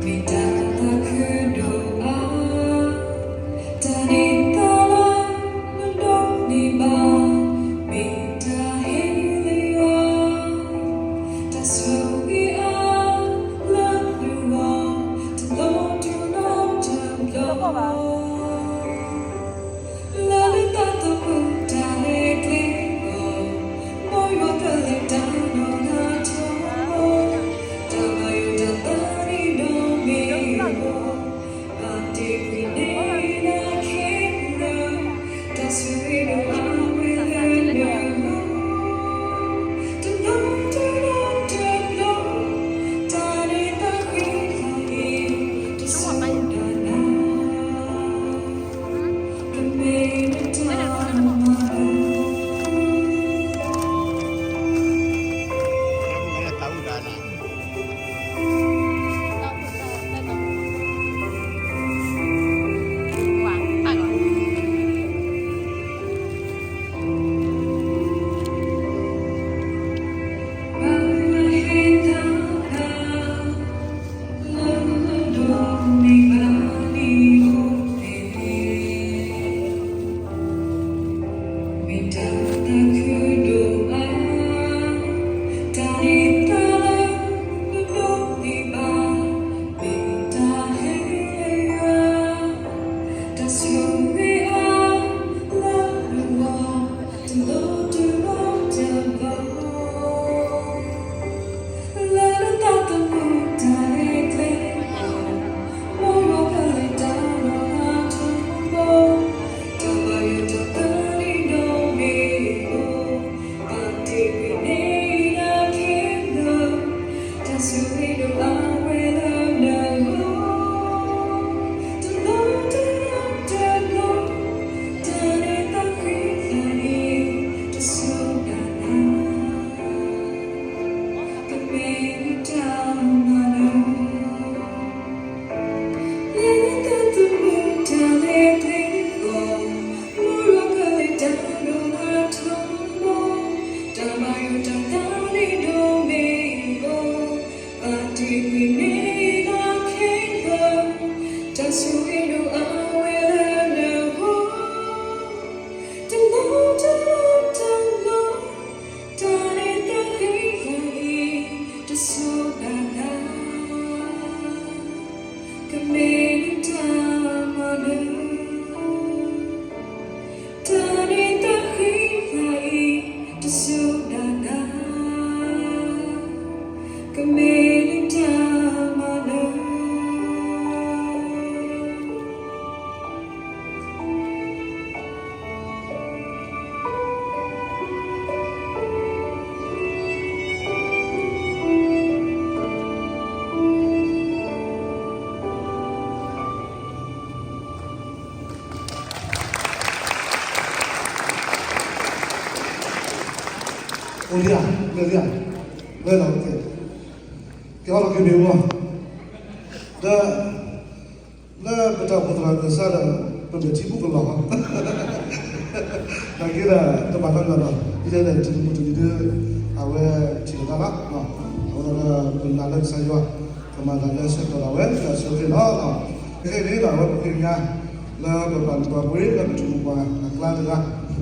မ့ၢ်တၢ်သးခုဒိၣ်အါ, တၢ်န့ၢ်သါလၢနဒိးန့ၢ်ဘၣ်, မ့ၢ်တၢ်ဟ့ၣ်လၢယွၤ, တၢ်ဆိၣ်ဂ့ၤအါလၢနဂီၢ်, တလီၤတူာ်နီတဘျီ လၢနသးသမူတၢ်လဲၤကျဲအဂီၢ်, မ်ယွၤကလဲၤတၢ်ဒီးနၤထီဘိ, တၢ်ဘၣ်ယိၣ်တၢ်သးန့ၣ်ဒီးမ့ၢ်အဂီၢ်, ဘၣ်တ့ၢ်ကွံာ်န့ၢ်နၤခဲလၢာ်, တၢ်ဆိၣ်ဂ့ၤဒိၣ်အါဝဲလၢနဂီၢ်, တလီၤတူာ်နီတဘျီ, တၢ်န့ၢ်သါဃံလၤအံၤ တစိၤဒၣ်နၤ ကမ့ၢ်နတၢ်မၤနၢၤ. မ့ၢ်တၢ်သးခုဒိၣ်အါ, တၢ်န့ၢ်သါလၢနဒိးန့ၢ်ဘၣ်, မ့ၢ်တၢ်ဟ့ၣ်လၢယွၤ, တၢ်ဆိၣ်ဂ့ၤအါလၢနဂီၢ်, တလီၤတူာ်နီတဘျီ လၢနသးသမူတၢ်လဲၤကျဲအဂီၢ်, မ်ယွၤကလဲၤတၢ်ဒီးနၤထီဘိ, တၢ်ဘၣ်ယိၣ်တၢ်သးန့ၣ်ဒီးမ့ၢ်အဂီၢ်, ဘၣ်တ့ၢ်ကွံာ်န့ၢ်နၤခဲလၢာ်, တၢ်ဆိၣ်ဂ့ၤဒိၣ်အါဝဲလၢနဂီၢ်, တလီၤတူာ်နီတဘျီ, တၢ်န့ၢ်သါဃံလၤအံၤ တစိၤဒၣ်နၤ ကမ့ၢ်နတၢ်မၤနၢၤ. လၢနသးသမူတၢ်လဲၤကျဲအဂီၢ်, မ်ယွၤကလဲၤတၢ်ဒီးနၤထီဘိ, တၢ်ဘၣ်ယိၣ်တၢ်သးန့ၣ်ဒီးမ့ၢ်အဂီၢ်, ဘၣ်တ့ၢ်ကွံာ်န့ၢ်နၤခဲလၢာ်, တၢ်ဆိၣ်ဂ့ၤဒိၣ်အါဝဲလၢနဂီၢ်, တလီၤတူာ်နီတဘျီ, တၢ်န့ၢ်သါဃံလၤအံၤ တစိၤဒၣ်နၤ ကမ့ၢ်နတၢ်မၤနၢၤ. တၢ်န့ၢ်သါဃံလၤအံၤ တစိၤဒၣ်နၤ ကမ့ၢ်နတၢ်မၤနၢၤ. အိၣ်လံဧါ, လၢာ်လံဧါ, လၢာ်လီၤ, ကဲ, ကဲအီၣ်လီၤက့ၤမ့ၢ်ဝဲ, ဒီး လၢပတၢ်အိၣ်ဖှိၣ်သရၣ်ကစၢ်ဒီး ပမဲာ်ထံဘူၣ်ကလီၤ, နာ်က့ဒီး တဘၣ်နီတမံၤဒီး ဒ်လဲၣ်ထံမူတမံၤဒီး အဝဲထံၣ်လိာ်သးလီၤ, အဝဲဒၣ်ပနာ်လၢကစၢ်ယွၤ ကမၤတၢ်လၢဆၢကတီၢ်ဒၣ်ဝဲ လၢအဆိအချ့လီၤ. ခဲအံၤန့ၣ်ဒီး အဝဲပဃ့ကညး လၢပပာ်လုၢ်ပာ်ပှ့ၤ လၢပထံပပှၢ်အကျါတဂၤ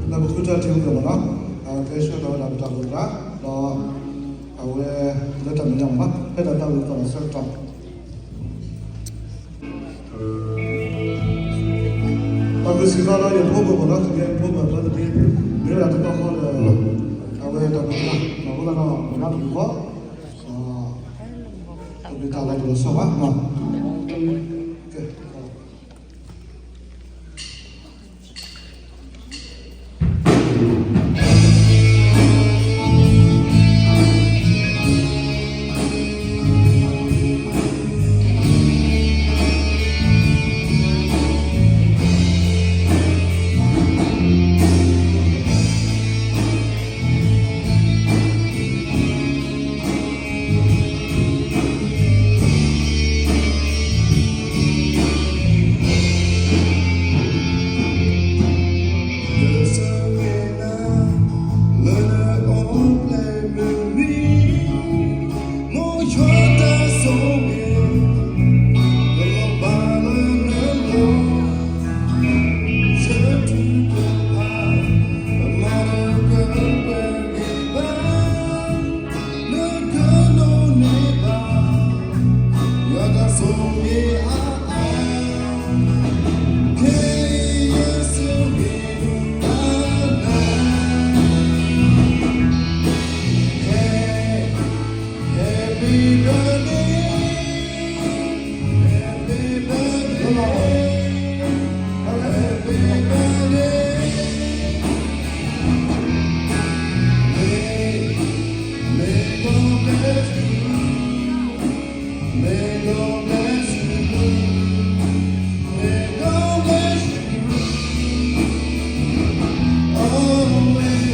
လၢပဃုထၢထံဝဲဒၣ်မ့ၢ်နီၤ, အကဲဆှၢထီၣ်ဝဲဒၣ်ပတၢ်အိၣ်ဖှိၣ်သရၣ် ဒီး အဝဲလၢတၢ်မဲာ်ညါမ့ၢ်နီၤ ဖဲဒၣ်တၢ်အိၣ်ဖှိၣ်သရၣ်ဆၢကတီၢ် ပှၤကစံးထီၣ်လၢယဖိမုၣ်မ့ၢ်နီၤ, ယဖိမုၣ်အဖျၢၣ်တဘ့ၣ် မ့ၢ်ဝဲဒၣ်တဘျီဃီဒီး အဝဲတၢ်အိၣ်ဖှိၣ်သရၣ် မ့ၢ်ဝဲဒၣ်ဒီး မ့ၢ်နီၤတဘျီဃီ တမ့ၢ်တၢ်လၢယလီၤဆီဘၣ်နီၤ, ကဲ တၢ် May God bless you. May God bless you. Always.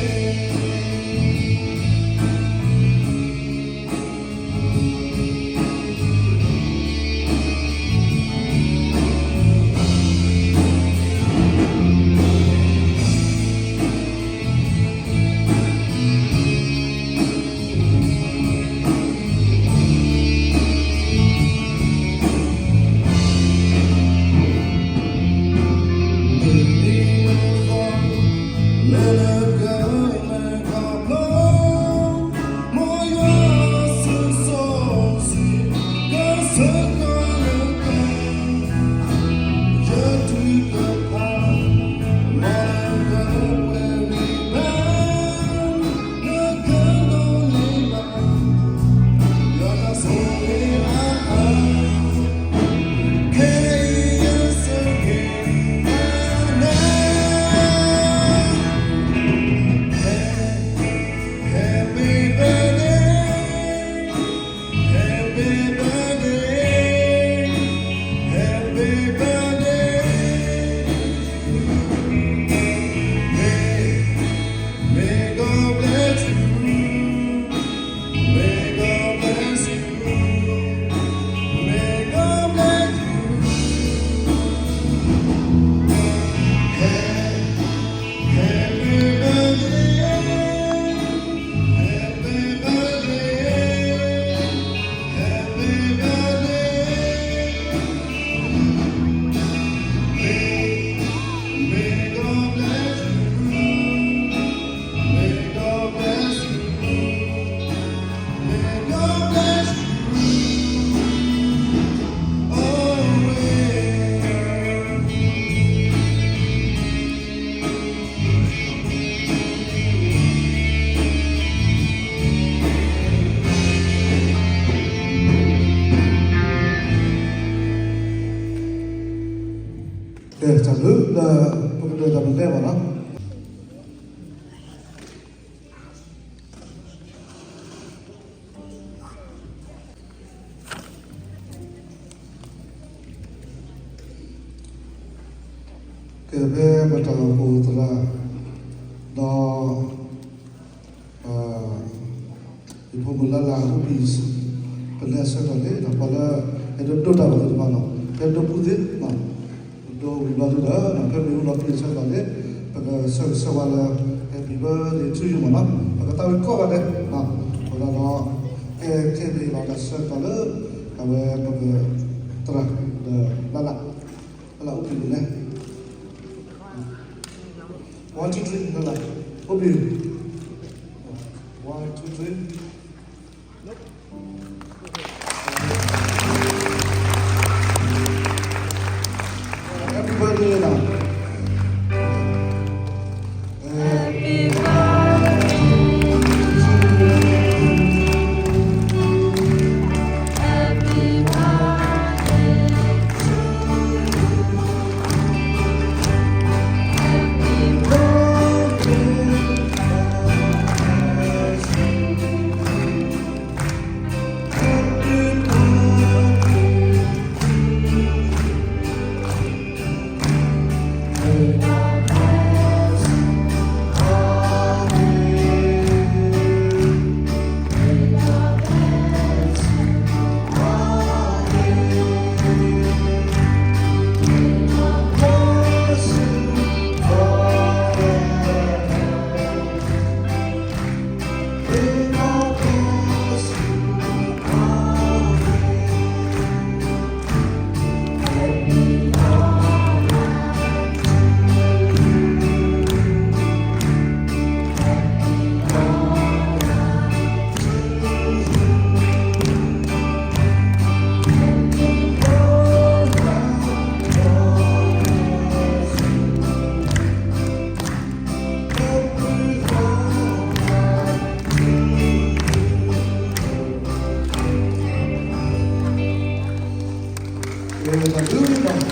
ကဲ တၢ်ဘျုးလၢ ပကဒိးတၢ်ပလဲဘၣ်နီၤ. ကဲ ဖဲပတၢ်အိၣ်ဖှိၣ်သရၣ် ဒီး ယဖိမုၣ်လၢ်လၢ် အိၣ်ဘှံး ပလဲအဆၢကတီၢ်န့ၣ် ပှၤလၢ အဲၣ်ဒိးဒိးတၢ်ဘၣ်သ့ၣ်တဖၣ်နီၤ ဖဲဒိးပူၤသ့နီၤ ဒိးဝံၤဘျီဒုဒီး ဖဲမ့ၢ်အိၣ်လီၤပံာ်အဆၢကတီၢ်န့ၣ် ပကဆၢဂ့ၤဆၢဝါလၢ Happy birthday to you မ့ၢ်နီၤ ပကသးဝံၣ်ကိးဂၤဒဲး အဃိသတးဒီး ကဲ ခဲအံၤန့ၣ်လီၤ တၢ်ဆၢကတီၢ်လၢ အဝဲပက သရၣ် ဒီးလၢ်လၢ် လၢ်လၢ်အိၣ်ဘှံးန့ၣ်လဲၣ် one two three လၢ်လၢ် အိၣ်ဘှံး one two three Happy birthday လၢ်လၢ် Happy birthday to you. Happy birthday to you. Happy birthday, happy birthday to you. ကဲ တၢ်ဘျုးလီၤ.